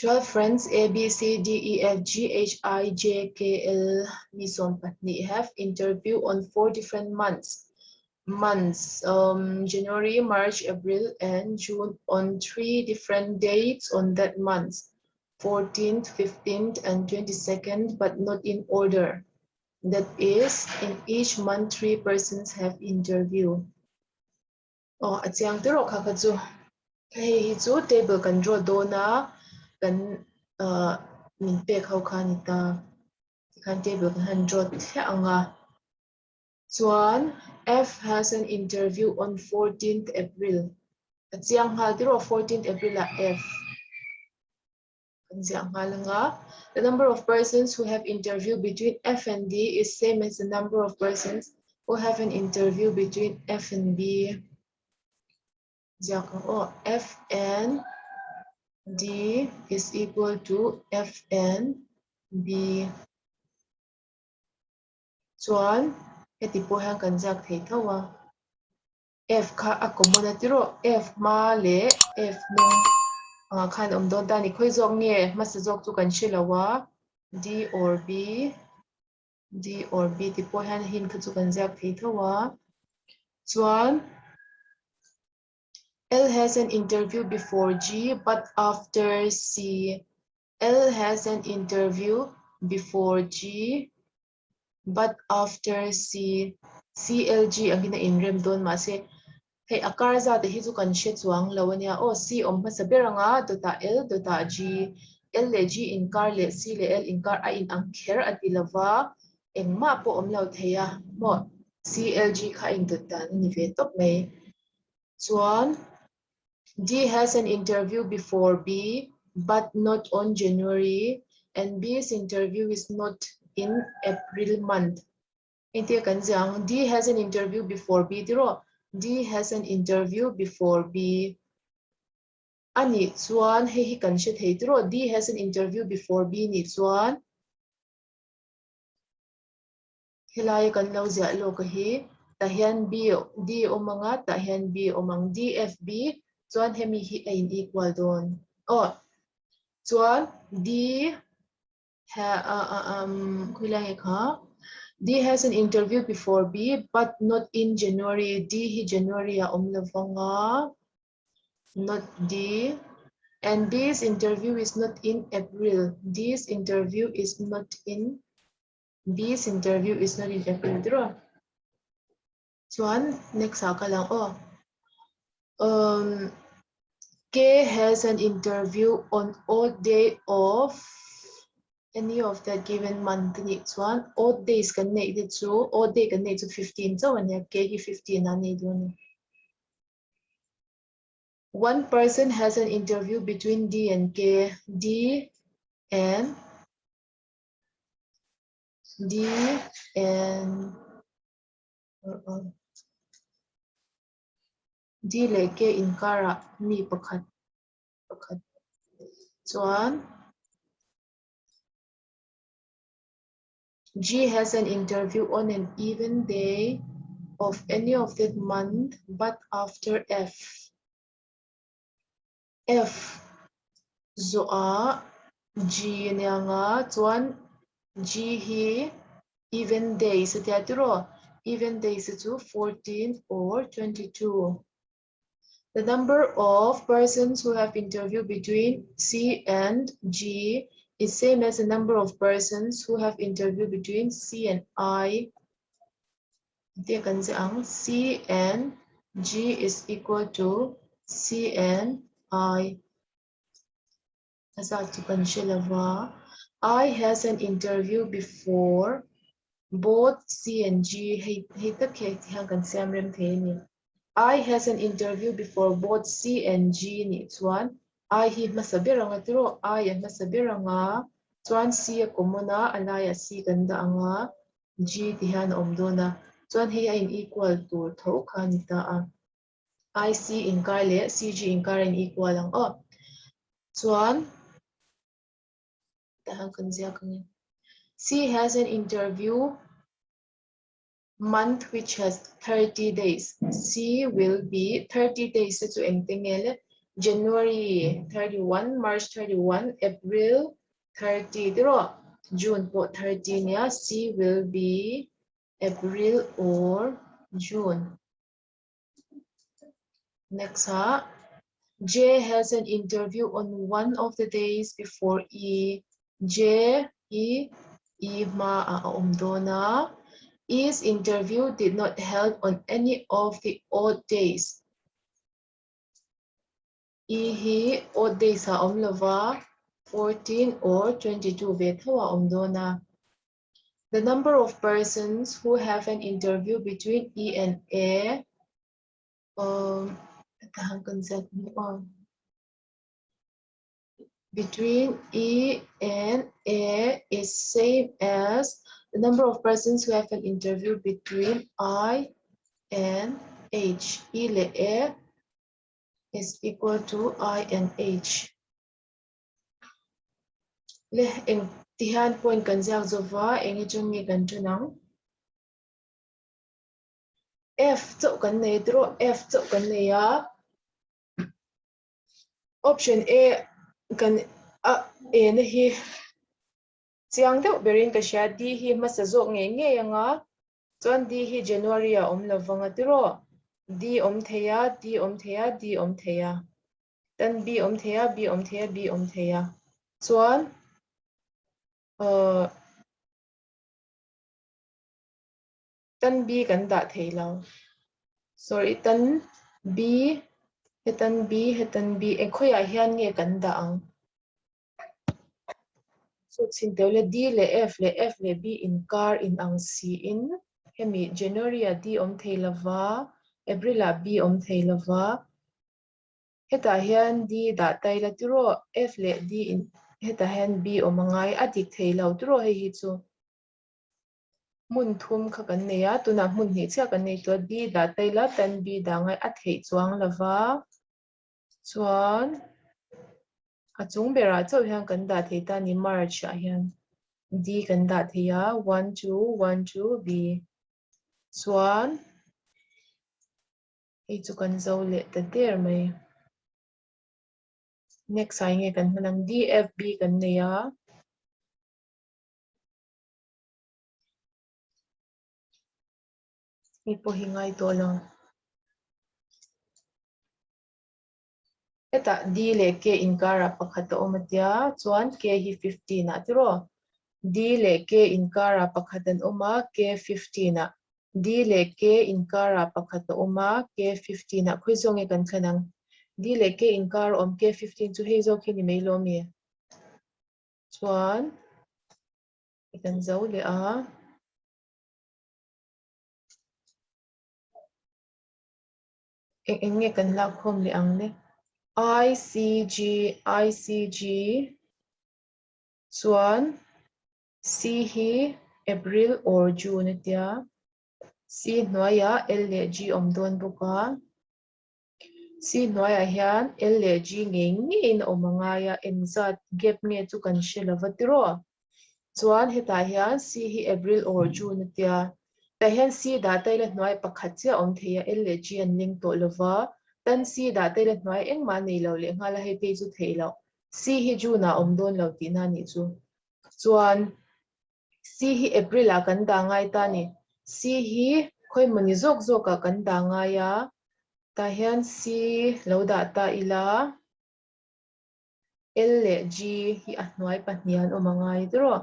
12 friends A, B, C, D, E, F, G, H, I, J, K, L mi 20 have interview on four different months. Months, January, March, April, and June on three different dates on that month, 14th, 15th, and 22nd, but not in order. That is, in each month, three persons have interview. Aw a chiang te rawh kha kha chu hei hi chu table kan draw dawn a kan ah min pek ho kha a ni ta tikhan table kan han draw thliah ang a chuan F has an interview on 14th April a chiang nghal te rawh 14th April ah F kan ziah nghal ang a the number of persons who have interview between F and D is same as the number of persons who have an interview between F and B ziak ang aw F and D is equal to F and B chuan heti pawh hian kan ziak thei tho a. F kha a common a tiraw? F hma leh F hnung ah khan awm dawn ta a ni. Khawi zawk nge hmasa zawk chu kan hre lo a, D or B, D or B tih pawh hian hint kha chu kan ziak thei tho a. Chuan L has an interview before G but after C. L has an interview before G but after C, CLG angin a inrem dawn mahse hei a kar zat te hi chu kan hre chuang lo ania aw C awm hmasa ber anga dawtah L dawtah G, L leh G inkar leh C leh L inkar a in ang kher a ti lova engmah pawh awm lo thei a maw CLG kha a indawt dan a ni ve tawp mai chuan D has an interview before B but not on January and B's interview is not in April month. Engtia kan ziah ang? D has an interview before B tiraw? D has an interview before B. A nih chuan hei hi kan hre thei tiraw? D has an interview before B nih chuan Helaia kan lo ziah lawk a hi, tah hian B, D a awm ang a, tah hian B a awm ang. D, F, B chuan hemi hi a in equal dawn. Aw, chuan D ha a a um khawilai nge kha? D has an interview before B but not in January. D hi January ah awm lo vang a, not D. And B's interview is not in April. D's interview is not in B's interview is not in April tiraw? Chuan next ah kal ang aw. Um, K has an interview on odd day of any of that given month nih chuan odd days kan neih te chu odd day kan neih chu 15 chauh a nia K hi 15 a nei dawn a ni. One person has an interview between D and K. D and D and D leh K inkarah mi pakhat pakhat chuan G has an interview on an even day of any of that month but after F. F zawhah G a nia nga chuan G hi even days a tia tiraw even days te chu 14 or 22. The number of persons who have interview between C and G is same as the number of persons who have interview between C and I. Tia kan ziah ang C and G is equal to C and I. A zat chu kan hre lo va. I has an interview before both C and G hei hei tak hi heti hian kan siam rem thei a ni. I has an interview before both C and G nih chuan I hi hmasa ber anga tiraw I a hmasa ber anga chuan C a common a a laiah C kan dah anga G ti hian a awm dawn a, chuan hei a in equal tur tho kha a ni ta a. IC inkar leh CG inkar a in equal ang aw. Chuan tah hian kan ziak ang e. C has an interview month which has 30 days. C will be 30 days te chu engte nge le? January 31, March 31, April 30 tiraw? June pawh 30 nia, C will be April or June. Next ah, J has an interview on one of the days before E. J hi E hma ah a awm dawn a. E's interview did not held on any of the odd days. E hi odd days ah awm lova, 14 or 22 ve tho ah awm dawn a. The number of persons who have an interview between E and A um, between E and A is same as the number of persons who have an interview between I and H. E le A is equal to I and H. Le eng ti hian point kan ziak zova eng atang nge kan tan ang? F chauh kan nei tawh F chauh kan nei a option A kan a E na hi chiang deuh berin ka hria D hi hmasa zawk ngei ngei anga chuan D hi January ah awm lovang a tiraw D awm thei a D awm thei a D awm thei a. Tan B awm thei a, B awm thei a, B awm thei a. Chuan uh, tan B kan dah thei lo. Sorry, tan B, hetan B, hetan B, eng khawiah hian nge kan dah ang? Chu chhin teuh le D leh F leh F leh B inkar inang siin hemi January-ah D awm thei lova, April-ah B awm thei lova, Hetah hian D dah tai la tiraw, F leh D in hetah hian B awm a ngai, a dik thei lo tiraw hei hi chu. Hmun thum kha kan nei a, tunah hmun hnih chiah kan nei tawh a, D dah tai la tan B dah ngai a theih chuang lo va, chuan a chung berah chauh hian kan dah thei ta a ni March ah hian D kan dah thei a, one two one two B chuan. Hei chu kan zo leh ta der mai. Next ah enge kan hman ang? DFB kan nei a. Hei pawh hi ngai tawh lo. Hetah D leh K inkarah pakhat a awm a tia, chuan K hi 15 ah tiraw? D leh K inkarah pakhat an awm a, K 15 ah. D leh K inkarah pakhat a awm a, K 15 ah khawi zawng nge kan thlen ang? D leh K inkar a awm K 15 chu hei zawk hi ni mai lo mi? Chuan kan zo leh a. Eng eng nge kan lak khawm leh ang le? I C G I C G chuan C hi April or June a tia. C hnuaiah L leh G awm dawn bawk a. C hnuaiah hian L leh G ngei ngeiin a awm a ngai a, engzat gap nge chu kan hre lo va tiraw? Chuan hetah hian C hi April or June a tia. Tah hian C dah ta ila hnuai pakhat chiah a awm thei a, L leh G an leng tawh lo va. Tan C dah ta ila hnuai engmah a nei lo leh nghal a, hei phei chu theih loh. C hi June ah a awm dawn lo tihna a nih chu. Chuan C hi April ah kan dah ngai ta a ni. C hi khawimawni zawk zawk ah kan dah ngai a. Tah hian C lo dah ta ila. L leh G hi a hnuai pahnih an awm a ngai tiraw?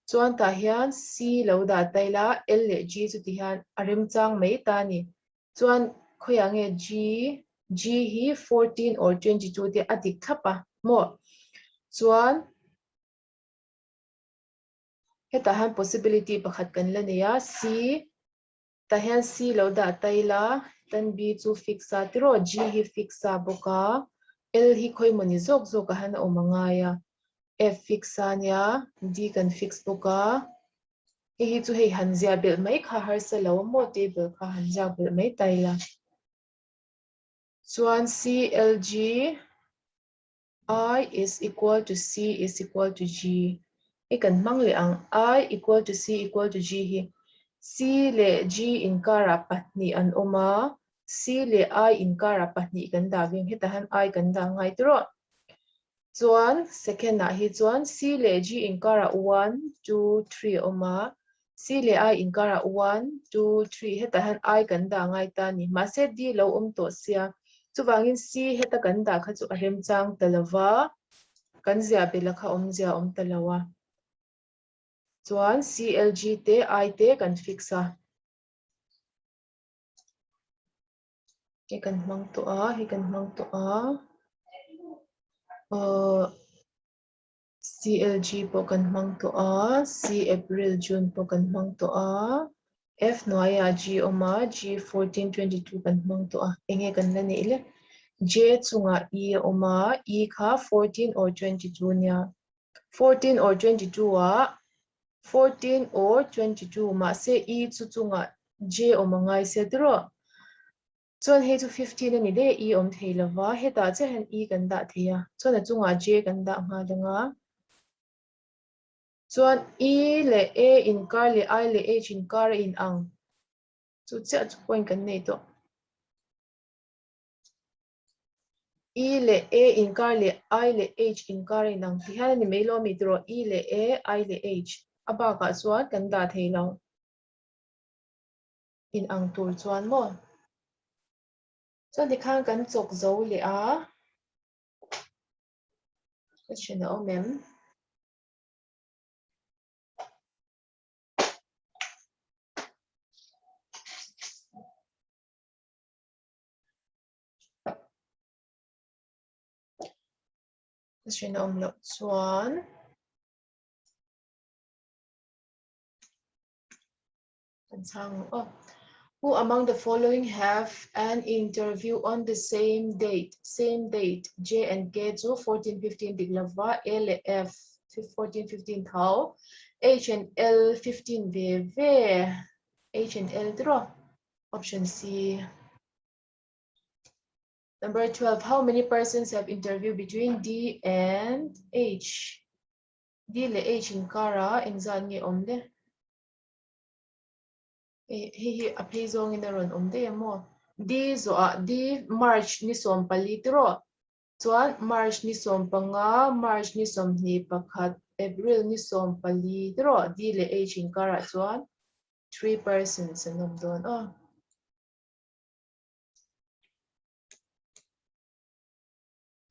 Chuan tah hian C lo dah ta ila L leh G chu ti hian a remchang mai ta a ni. Chuan khawiah nge G, G hi 14 or 22 te a dik thlap a maw? Chuan hetah hian possibility pakhat kan la nei a, C tah hian C lo dah ta ila tan B chu fix a tiraw G hi fix a bawk a L hi khawimawni zawk zawk ah hian a awm a ngai a F fix a nia D kan fix bawk a hei hi chu hei han ziah belh mai kha harsa lo a maw table kha han ziak belh mai ta ila chuan C L G I is equal to C is equal to G hi kan hmang leh ang. I equal to C equal to G hi C leh G inkarah pahnih an awm a, C leh I inkarah pahnih kan dah veng hetah hian I kan dah ngai tawh. Chuan second ah hi chuan C leh G inkarah one, two, three a awm a, C leh I inkarah one, two, three hetah hian I kan dah ngai ta a ni. Mahse D lo awm tawh sia, chuvangin C heta kan dah kha chu a remchang ta lo va, kan ziah bela kha awmzia a awm ta lo a. Chuan C, L, G te I te kan fix a. Hei kan hmang tawh a, hei kan hmang tawh a. Ahh CLG pawh kan hmang tawh a, C April June pawh kan hmang tawh a, F hnuaiah G awm a, G 14 22 kan hmang tawh a, enge kan la neih le? J chungah E a awm a, E kha 14 or 22 nia. 14 or 22 ah 14 or 22 mahse E chu chungah J awm a ngai sia tiraw? Chuan hei chu 15 a ni daih a, E awm thei lova, hetah chiah hian E kan dah thei a, chuan a chungah J kan dah nghal ang a. Chuan E leh A inkar leh I leh H inkar a inang, chu chiah chu point kan nei tawh. E leh A inkar leh I leh H inkar a inang ti hian a ni mai lo ami tiraw E leh A, I leh H a bakah chuan kan dah thei lo inang tur chuan maw. Chuan tikhan kan chawk zo leh a, question a awm em? Question a awm loh chuan kan chhang ang aw. Who among the following have an interview on the same date? Same date. J and K chu 14, 15 dik lova, A leh F 14, 15 tho. H and L 15 ve ve. H and L tiraw? Option C. Number 12, how many persons have interview between D and H? D leh H inkara engzat nge awm le? Hei hi a phei zawngin a rawn awm daih a maw? D zawhah D March ni 14 tiraw? Chuan March ni 15, March ni 21, April ni 14 tiraw? D leh H inkarah chuan 3 persons an awm dawn aw.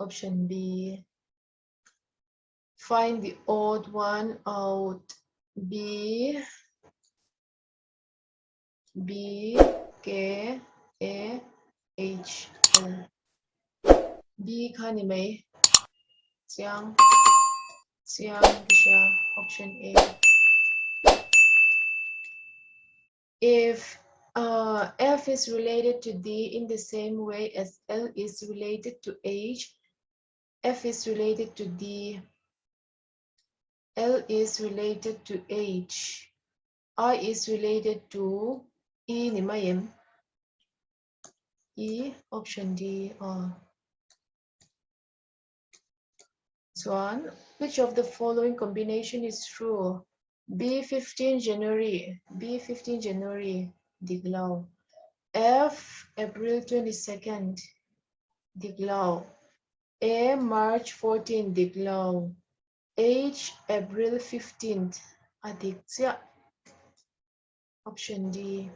Option B. Find the odd one out. B, B, K, A, H, L. B kha ni mai. Chiang, chiang, ka hria. Option A. If uh, F is related to D in the same way as L is related to H, F is related to D, L is related to H, I is related to E ni mai em? E, option D. Chuan, which of the following combination is true? B 15 January, B 15 January, dik lo. F April 22nd, dik lo. A March 14, dik lo. H April 15th, a dik chiah. Option D.